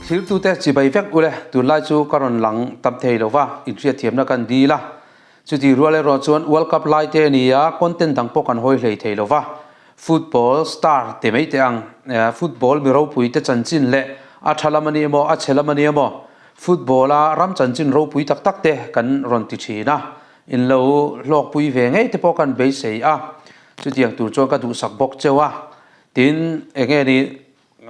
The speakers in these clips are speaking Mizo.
Thlirtute chibai vek ule, tunlai chu ka rawn lang tam thei lo va, inhriatthiamna kan dil a. Chuti rual erawh chuan World Cup lai te a ni a, content dang pawh kan hawi hlei thei lo va. Football star ti mai teh ang, football mi ropui te chanchin leh a tha lam a ni emaw, a chhe lam a ni emaw, football a ram chanchin ropui tak tak te kan rawn ti thin a, in lo hlawkpui ve ngei te pawh kan beisei a, chutiang tur chuan ka duhsak bawk cheu a. Tin, enge ni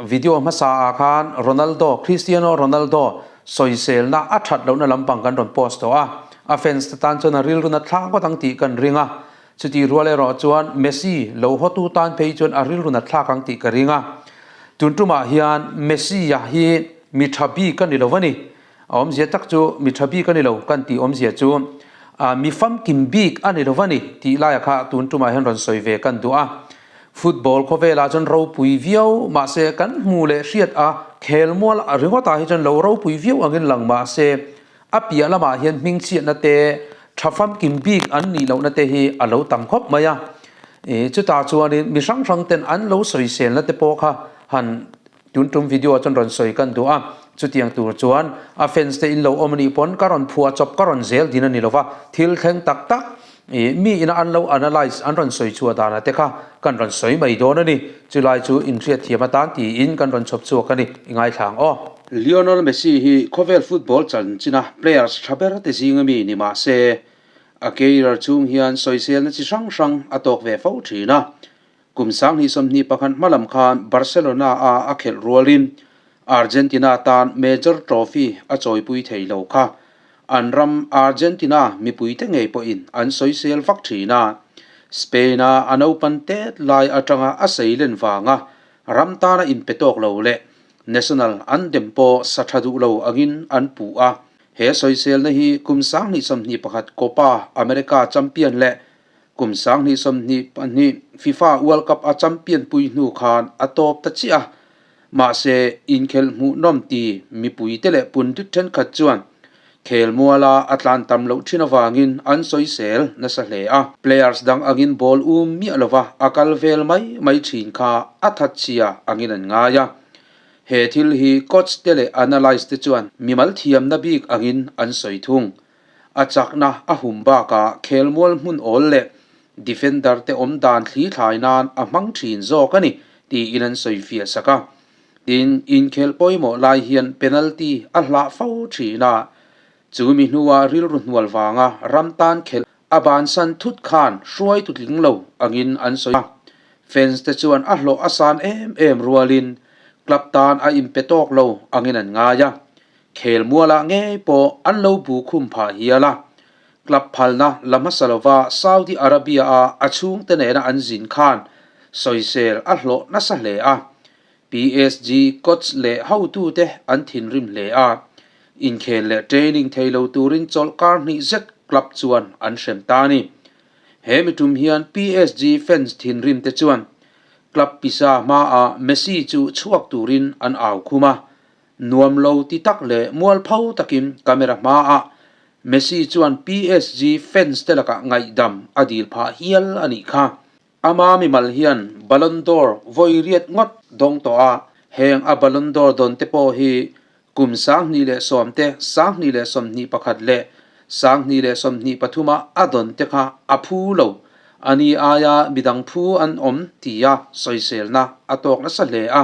video hmasa ah khan Ronaldo, Cristiano Ronaldo sawiselna a that lohna lampang kan rawn post tawh a, a fans te tan chuan a rilru na thlak ngawt ang tih kan ring a, chutih rual erawh chuan Messi lo hawtu tan phei chuan a rilru na thlak ang tih ka ring a. Tun tumah hian Messi-a hi mi tha bik a ni lo a ni. A awmzia tak chu mi tha bik a ni lo kan tih awmzia chu mi famkim bik a ni lo a ni tih laia kha tun tumah hian rawn sawi ve kan duh a. Football khawvelah chuan ropui viau mahse kan hmu leh hriat a khelmual ringawtah hi chuan lo ropui viau angin lang mahse a piah lamah hian hmingchhiatna te tha famkim bik an nih lohna te hi a lo tam khawp mai a. Chutah chuanin mi hrang hrang ten an lo sawiselna te pawh kha han Tun tum video chuan rawn sawi kan duh a, chutiang tur chuan a fans te in lo awm anih pawn ka rawn phuah chawp ka rawn zel din a ni lova, thil thleng tak tak ih mi ina an lo analyse an rawn sawi chhuah danah te kha kan rawn sawi mai dawn a ni, chulai chu inhriatthiam atan tiin kan rawn chhawp chhuak a ni, i ngaithla ang aw. Lionel Messi hi khawvel football chanchina players tha ber te zinga mi ni mah se, a career chhung hian sawiselna chi hrang hrang a tawk ve fo thin a, Kum 2021 hmalam khan Barcelona a a khelh rualin Argentina tan major trophy a chawipui thei lo kha an ram Argentina mipuite ngei pawhin an sawisel vak thin a. Spain a a naupan tet lai atanga a seilen vanga ram tana inpe tawk lo leh national an dem pawh sa tha duh lo angin an puh a. He sawiselna hi kum 2021 Copa America champion leh Kum 2022 FIFA World Cup a champion pui hnu khan a tawp ta chiah a, mahse inkhelh hmuhnawm ti mipuite leh pundit thenkhat chuan khelmuala a tlan tam loh thin avangin an sawisel nasa hle a. Players dang angin ball um miah lova a kal vel mai mai thin kha a thatchhia angin an ngai a. He thil hi coach te leh analyst te chuan mimal thiamna bik angin an sawi thung. A chakna a hum bakah khelmual hmun awl leh defender te awm dan thli thlai nan a hmang thin zawk a ni tiin an sawi fiah sak a. Tin, inkhelh pawimawh lai hian penalty a hlah fo thin a, chu mi hnua rilru hnual vanga ram tan khelh a bansan thut khan hruaitu tling lo angin an sawi a. Fans te chuan a hlawh a san em em rualin club tan a inpe tawk lo angin an ngai a. Khelmualah ngei pawh an lo bu khum phah hial a, club phalna la hmasa lova Saudi Arabia-a a chhungte nena an zin khan sawisel a hlawh nasa hle a. PSG coach leh hotute an thinrim hle a, inkhel leh training thei lo turin chawlhkar hnih zet club chuan an hrem ta a ni. He mi tum hian PSG fans thinrimte chuan club pisa hmaah Messi chu chhuak turin an au khum a, Nuam lo ti tak leh mualpho takin camera hmaah Messi chuan PSG fans te lakah ngaihdam a dil phah hial a nih kha. Ama mimal hian Ballon d'Or vawi riat ngawt dawng tawh a, heng a Ballon d'Or dawn te pawh hi kum 2010 te, 2021 leh 2023 a a dawn te kha a phu lo. A ni aia midang phu an awm tia sawiselna a tawk nasa hle a.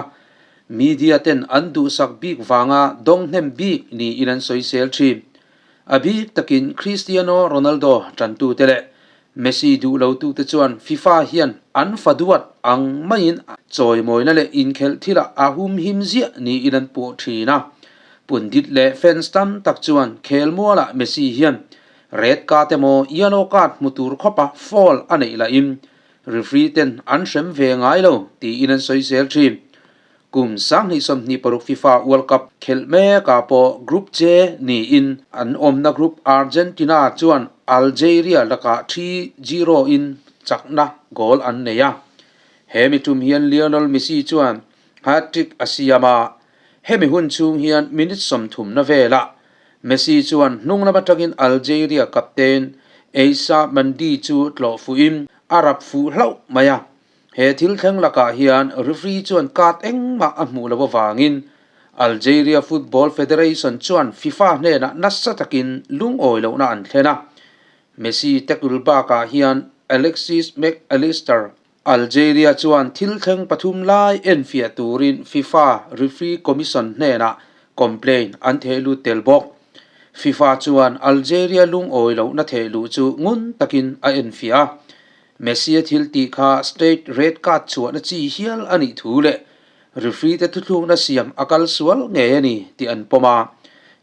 Media ten an duhsak bik vanga dawng hnem bik niin an sawisel thin. A bik takin Cristiano Ronaldo tantute leh Messi duh lotute chuan FIFA hian an fa duat ang maiin chawimawina leh inkhelh thilah a humhim ziah niin an puh thin a. Pundit leh fans tam tak chuan khelmualah Messi hian red card emaw yellow card hmu tur khawpa foul a neih lahin Referee ten an hrem ve ngai lo tiin an sawisel thin. Kum 2026 FIFA World Cup khelh mekah pawh Group J niin an awmna group Argentina chuan Algeria lakah 3-0 in chakna goal an nei a. He mi tum hian Lionel Messi chuan hat-trick a siam a, hemi hun chhung hian minute 30 na velah Messi chuan hnung lam atangin Algeria captain Aissa Mandi chu tlawh fuhin a rap fuh hlauh mai a. He thil thleng lakah hian referee chuan card engmah a hmuh loh avangin Algeria Football Federation chuan FIFA hnenah nasa takin lungawi lohna an thlen a. Messi tackle bakah hian Alexis Mac Allister, Algeria chuan thil thleng pathum lai enfiah turin FIFA Referee Commission hnenah complaint an theh lut tel bawk. FIFA chuan Algeria lungawi lohna theh luh chu ngun takin a enfiah a. Messi-a thil tih kha straight red card chhuahna chi hial a nih thu leh referee te thuthlukna siam a kal sual ngei a ni tih an pawm a.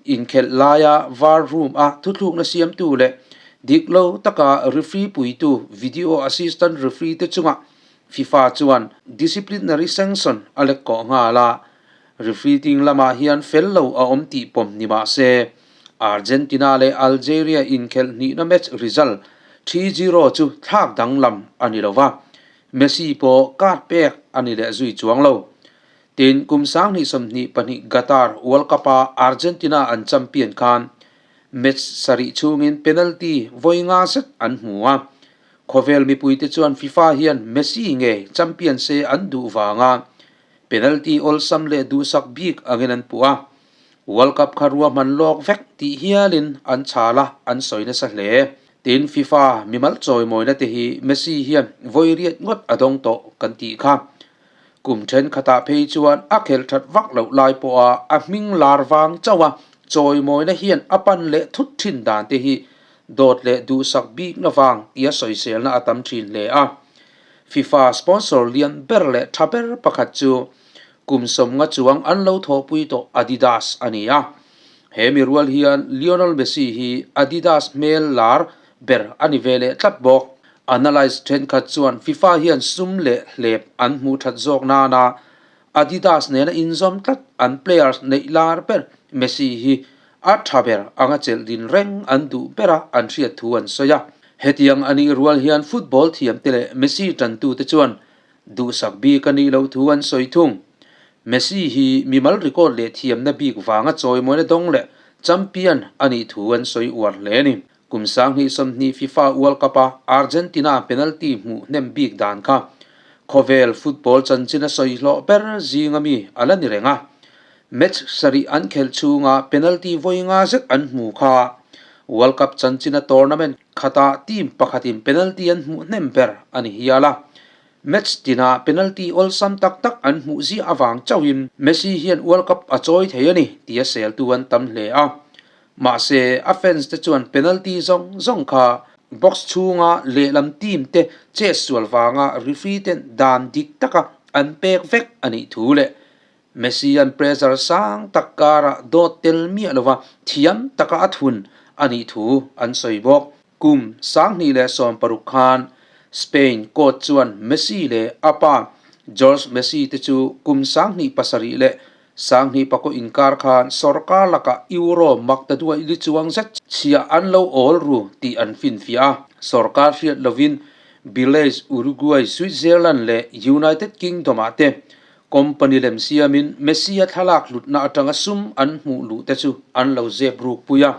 Inkhelh laia var room a thuthlukna siamtu leh dik lo taka referee puitu video assistant referee te chungah FIFA chuan disciplinary sanction a lek kawh nghal a. Referee ding lamah hian fel lo a awm tih pawm ni mah se Argentina leh Algeria inkhelh hnihna match result 3-0 chu thlak danglam a ni lo va. Messi pawh card pek a ni leh zui chuang lo. Tin, kum 2022 Qatar World Cup-a Argentina an champion khan match sarih chhungin penalty vawi nga zet an hmu a. Khawvel mipuite chuan FIFA hian Messi nge champion se an duh vanga penalty awlsam leh duhsak bik angin an puh a. World Cup kha ruahman lawk vek tih hialin an chhal a, an sawi nasa hle. Tin, FIFA mimal chawimawina te hi Messi hian vawi riat ngawt a dawng tawh kan tih kha. Kum thenkhatah phei chuan a khelh that vak loh lai pawha a hming lar vang chauh a chawimawina hian a pan leh thut thin dan te hi dawt leh duhsak bikna vang tia sawiselna a tam thin hle a. FIFA sponsor lian ber leh tha ber pakhat chu kum sawmnga chuang an lo thawhpui tawh Adidas a ni a. He mi rual hian Lionel Messi hi Adidas hmel lar ber a ni ve leh tlat bawk. Analyst thenkhat chuan FIFA hian sum leh hlep an hmuh that zawk nana Adidas nena inzawm tlat an players neih lar ber Messi hi a tha ber anga chelh din reng an duh bera an hriat thu an sawi a. Hetiang a nih rual hian football thiamte leh Messi tantute chuan Duhsak bik a nih loh thu an sawi thung. Messi hi mimal record leh thiamna bik vanga chawimawina dawng leh champion a nih thu an sawi uar hle a ni. Kum 2020 FIFA World Cup-a Argentina penalty hmuh hnem bik dan kha khawvel football chanchin a sawi hlawh ber zinga mi a la ni reng a. Match sarih an khelh chhunga penalty vawi nga zet an hmu kha World Cup chanchina tournament Khatah team pakhatin penalty an hmuh hnem ber a ni hial a, match tinah penalty awlsam tak tak an hmuh ziah avang chauhin Messi hian World Cup a chawi thei a ni tia seltu an tam hle a. Mahse, a fans te chuan penalty zawng zawng kha box chhunga lehlam team te chet sual vanga referee ten dan dik taka an pek vek a nih thu leh Messi an pressure sang tak karah dawt tel miah lova thiam taka a thun a nih thu an sawi bawk. Kum 2016 khan Spain coach chuan Messi leh a pa Jorge Messi te chu kum 2007 leh 2009 inkar khan sorkar lakah Euro maktaduai li chuang zet chhiah an lo awl ru tih an finfiah a. Sorkar hriat lovin Belize, Uruguay, Switzerland leh United Kingdom-ah te Company lem siamin Messi-a thlalak hlutna atanga sum an hmuh luh te chu an lo zep ruk pui a.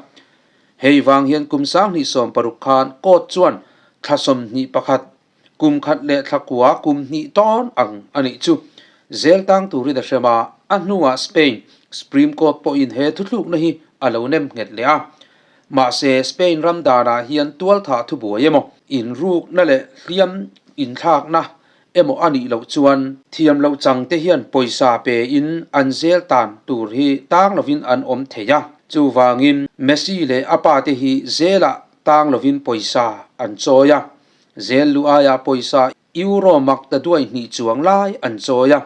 Hei vang hian kum 2016 khan court chuan thla 21, kum khat leh thla kua kum hnih tawn ang a nih chu zel tang turin a hrem a, a hnuah Spain Supreme Court pawhin he thuthlukna hi a lo nem nghet leh a. Mahse, Spain ram danah hian tualthah thubuai emaw, inrukna leh hliam inthlakna emaw a nih loh chuan thiam loh chang te hian pawisa pe in an zel tan tur hi tang lovin an awm thei a, chuvangin Messi leh a pa te hi zelah tang lovin pawisa an chawi a, zel lu aia pawisa euro mak ta duai hnih chuang lai an chawi a,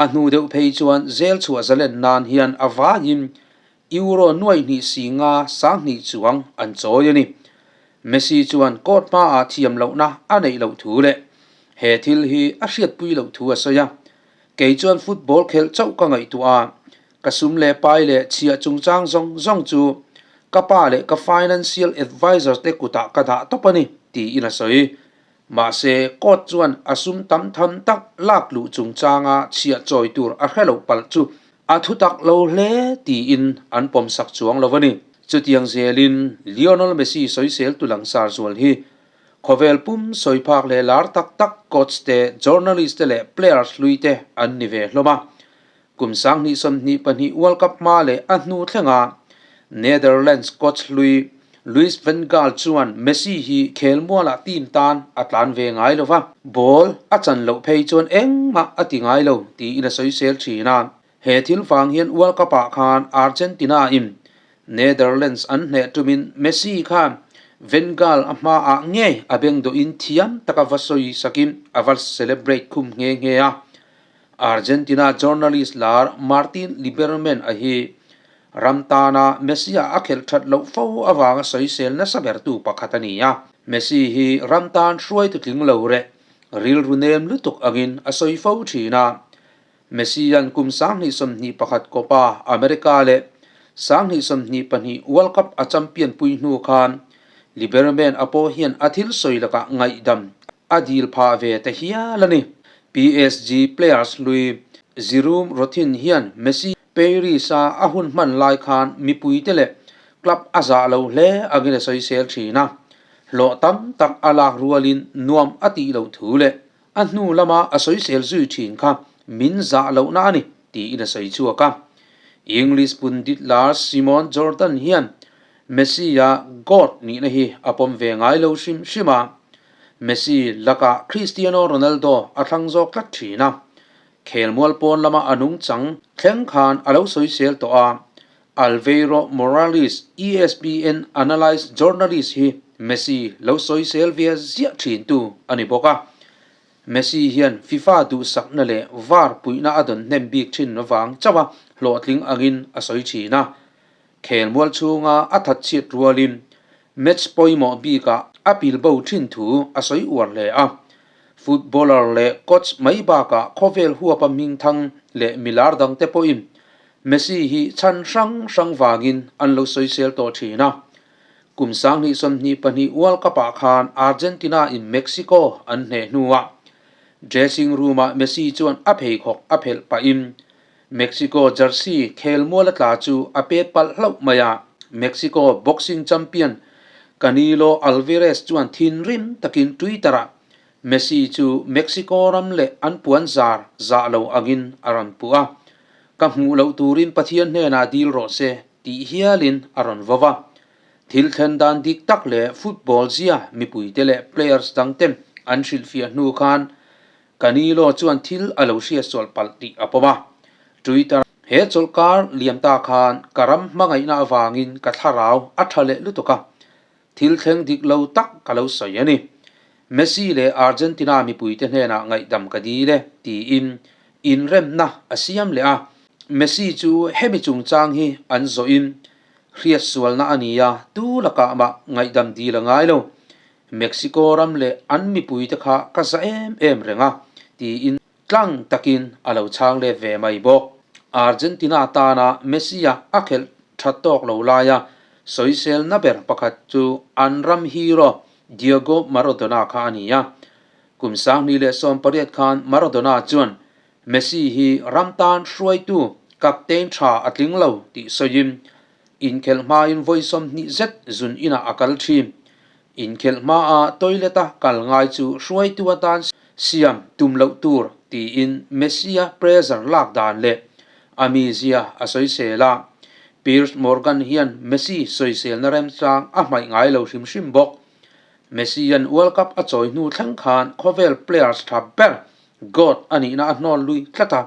a hnu deuh phei chuan zel chhuah zalen nan hian a vaiin euro nuai hnih si nga 2000 chuang an chawi a ni. Messi chuan court hmaah thiam lohna a neih loh thu leh he thil hi a hriatpui loh thu a sawi a, Kei chuan football khelh chauh ka ngaihtuah a, ka sum leh pai leh chhiah chungchang zawng zawng chu ka pa leh ka financial advisor te kutah ka dah tawp a ni, tiin a sawi. Mahse, court chuan a sum tam tham tak lak luh chungchanga chhiah chawi tur a hre loh palh chu a thutak lo hle tiin an pawmsak chuang lo a ni. Chutiang zelin Lionel Messi sawisel tu langsar zual hi khawvel pum sawi phak leh lar tak tak coach te, journalist te leh players hlui te an ni ve hlawm a. Kum 2022 World Cup hma leh a hnu thlenga Netherlands coach hlui Louis van Gaal chuan Messi hi khelmualah team tan a tlan ve ngai lo va, ball a chan loh phei chuan engmah a ti ngai lo tiin a sawisel thin a. He thil vang hian World Cup ah khan Argentina in Netherlands an hneh tumin Messi khan Van Gaal a hmaah ngei a beng dawhin thiam taka va sawi sakin a va celebrate khum nghe nghe a. Argentina journalist lar Martin Liberman a hi ram tana Messi-a a khelh that loh fo avanga sawisel nasa bertu pakhat a ni a. Messi hi ram tan hruaitu tling lo reh rilru nem lutuk angin a sawi fo thin a. Messi-a'n kum 2021 Copa America leh 2022 World Cup a champion pui hnu khan Liberman a pawh hian a thil sawi lakah ngaihdam a dil phah ve ta hial a ni. PSG players hlui Jerome Rothin hian Messi Paris-a a hun hman lai khan mipuite leh club a zah lo hle angin a sawisel thin a, hlawh tam tak a lak rualin nuam a tih loh thu leh a hnu lama a sawisel zui thin kha min zah lohna a ni tiin a sawi chhuak a. English pundit lar Simon Jordan hian Messi-a God nihna hi a pawm ve ngai lo hrim hrim a, Messi lakah Cristiano Ronaldo a thlang zawk tlat thin a, khelmual pawn lama a nungchang thleng khan a lo sawisel tawh a, Alveiro Morales, ESPN analyst journalist hi Messi lo sawisel ve ziah thin tu a ni bawk a. Messi hian FIFA duhsakna leh var puihna a dawn hnem bik thin avang chauh a hlawhtling angin a sawi thin a. Khelmual chhunga a thatchhiat rualin match pawimawh bikah a pil bo thin thu a sawi uar hle a. Footballer leh coach mai bakah khawvel huapa hmingthang leh milar dangte pawhin Messi hi chhan hrang hrang vangin an lo sawisel tawh thin a. Kum 2022 World Cup-ah khan Argentina in Mexico an hneh hnuah dressing room-ah Messi chuan a pheikhawk a phelh pahin Mexico jersey khelmual a tla chu a pet palh hlauh mai a, Mexico boxing champion Canelo Alvarez chuan thinrim takin Twitter-ah Messi chu Mexico ram leh an puan zar zah lo angin a rawn puh a, Ka hmuh loh turin Pathian hnenah dil rawh se tih hialin a rawn vau a. Thil thlen dan dik tak leh football zia mipuite leh players dangte an hrilhfiah hnu khan Canelo chuan thil a lo hriatsual palh tih a pawm a. Twitter he chawlhkar liam ta khan ka ram hmangaihna avangin ka thlarau a tha leh lutuk a, thil thleng dik lo tak ka lo sawi a ni. Messi leh Argentina mipuite hnenah ngaihdam ka dil e, tiin inremna a siam leh a. Messi chu hemi chungchang hi an zawhin hriatsualna a ni a, tu lakah mah ngaihdam dil a ngai lo. Mexico ram leh an mipuite kha ka za em em reng a, tiin tlang takin a lo chhang let ve mai bawk. Argentina tana Messi-a a khelh that tawk lo laia sawiselna ber pakhat chu an ram hero Diego Maradona kha a ni a. Kum 2018 khan Maradona chuan Messi hi ram tan hruaitu captain tha a tling lo tih sawiin Inkhelh hmain vawi 20 zet zun inah a kal thin. Inkhelh hmaa toilet-a kal ngai chu hruaitu atan siam tum loh tur tiin Messi-a pressure lak dan leh a mizia a sawisel a. Piers Morgan hian Messi sawiselna remchang a hmaih ngai lo hrim hrim bawk. Messi-a'n World Cup a chawi hnu thleng khan khawvel players tha ber God a nihna a hnawl lui tlat a.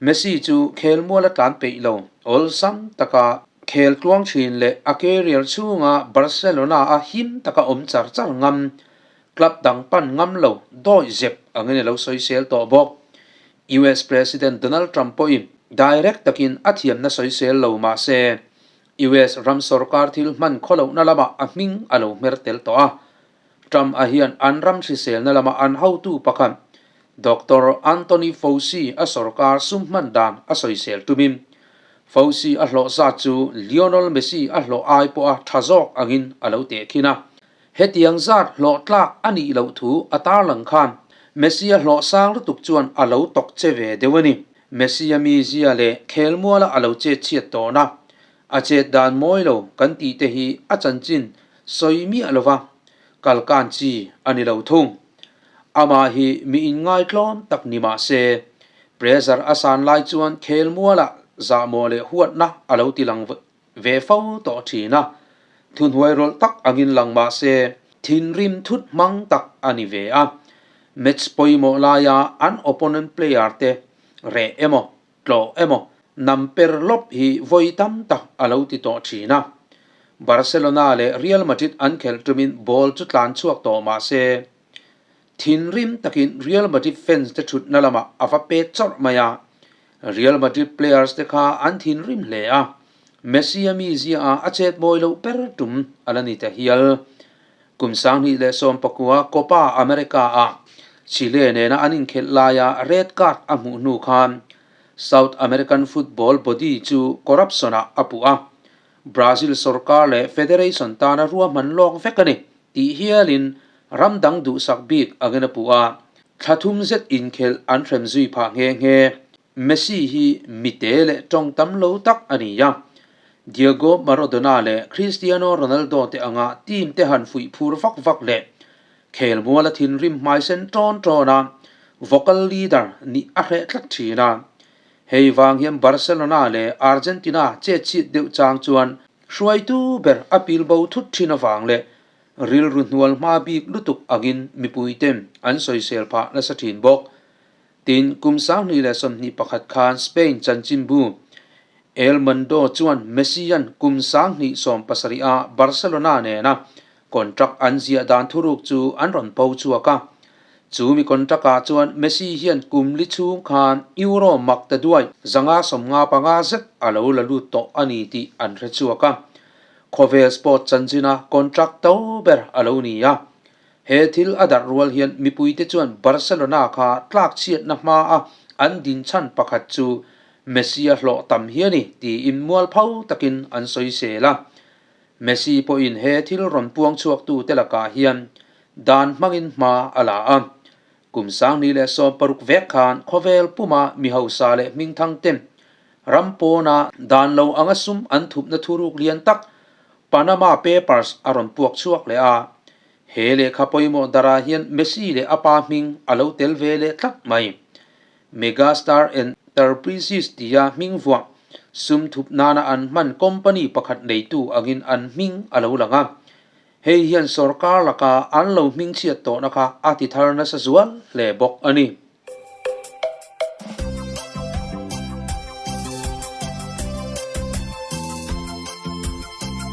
Messi chu khelmual a tlan peih lo, awlsam taka khel tluang thin leh a career chhunga Barcelona a him taka awm char char ngam, club dang pan ngam lo dawi zep angin a lo sawisel tawh bawk. US President Donald Trump pawhin direct takin a thiamna sawisel lo mah se, US ram sorkar thil hman khawlohna lamah a hming a lo hmer tel tawh a. Trump a hian an ram hriselna lama an hotu pakhat Doctor Anthony Fauci a sorkar sum hman dan a sawisel tumin Fauci a hlawh zat chu Lionel Messi a hlawh ai pawha tha zawk angin a lo tehkhin a. Hetiang zat hlawh tlak a nih loh thu a tarlang khan Messi a hlawh sang lutuk chuan a lo tawk che ve deuh a ni. Messi a mizia leh khelmuala a lo chetchhiat tawn a, a chet dan mawi lo kan tih te hi a chanchin sawi miah lova kalkan chi a ni lo thung. Amah hi mi inngai tlawm tak ni mah se, Pressure a san lai chuan khelmualah zahmawh leh huatna a lo ti lang ve fo tawh thin a, thuhnuai rawlh tak angin lang mah se thinrim thut hmang tak a ni ve a. Match pawimawh laia an opponent player te reh emaw tlawh emaw nam per lawp hi vawi tam tak a lo ti tawh thin a. Barcelona leh Real Madrid an khelh tumin ball chu tlan chhuak tawh mah se thinrim takin Real Madrid fans te thutna lamah a va pet chawrh mai a. Real Madrid players te kha an thinrim hle a, Messi a mizia a a chet mawi loh ber tum a la ni ta hial. Kum 2019 Copa America ah Chile nena an inkhelh laia red card a hmuh hnu khan South American football body chu corruption ah a puh a, Brazil sorkar leh federation tana ruahman lawk vek a ni tih hialin ram dang duhsak bik angin a puh a, thla thum zet inkhelh an hrem zui phah nghe nghe. Messi hi mite leh tawng tam lo tak a ni a, Diego Maradona leh Cristiano Ronaldo te anga team te han fuih phur vak vak leh khelmuala thinrim hmaisen tawn tawn a vocal leader nih a hreh tlat thin a. Hei vang hian Barcelona leh Argentina chetchhit deuh chang chuan hruaitu ber a pil bo thut thin avang leh rilru hnual hma bik lutuk angin mipuite an sawisel phah nasa thin bawk. Tin, kum 2021 khan Spain chanchinbu El Mundo chuan Messi-a'n kum 2017 a Barcelona nena contract an ziah dan thuruk chu an rawn po chhuak a. Chu mi contract-ah chuan Messi hian kum li chhung khan Euro mak ta duai 155 zet a lo la lut tawh a ni tih an hre chhuak a. Khawvel sport chanchina contract to ber a lo ni a. He thil a darh rual hian mipuite chuan Barcelona kha tlakchhiatna hmaa an dinchhan pakhat chu Messi a hlawh tam hi a ni tiin mualpho takin an sawisel a. Messi pawhin he thil rawn puang chhuaktute lakah hian dan hmangin hma a la a. Kum 2016 vek khan khawvel puma mi hausa leh hmingthang te ram pawna dan lo anga sum an thupna thuruk lian tak Panama Papers a rawn puak chhuak leh a. He lehkha pawimawh darah hian Messi leh a pa hming a lo tel ve leh tlat mai. Megastar Enterprises tia hming vuah sum thup nana an hman company pakhat neitu angin an hming a lo lang a. Hei hian sorkar laka an lo hming chhiat tawhna kha a ti thar nasa zual hle bawk a ni.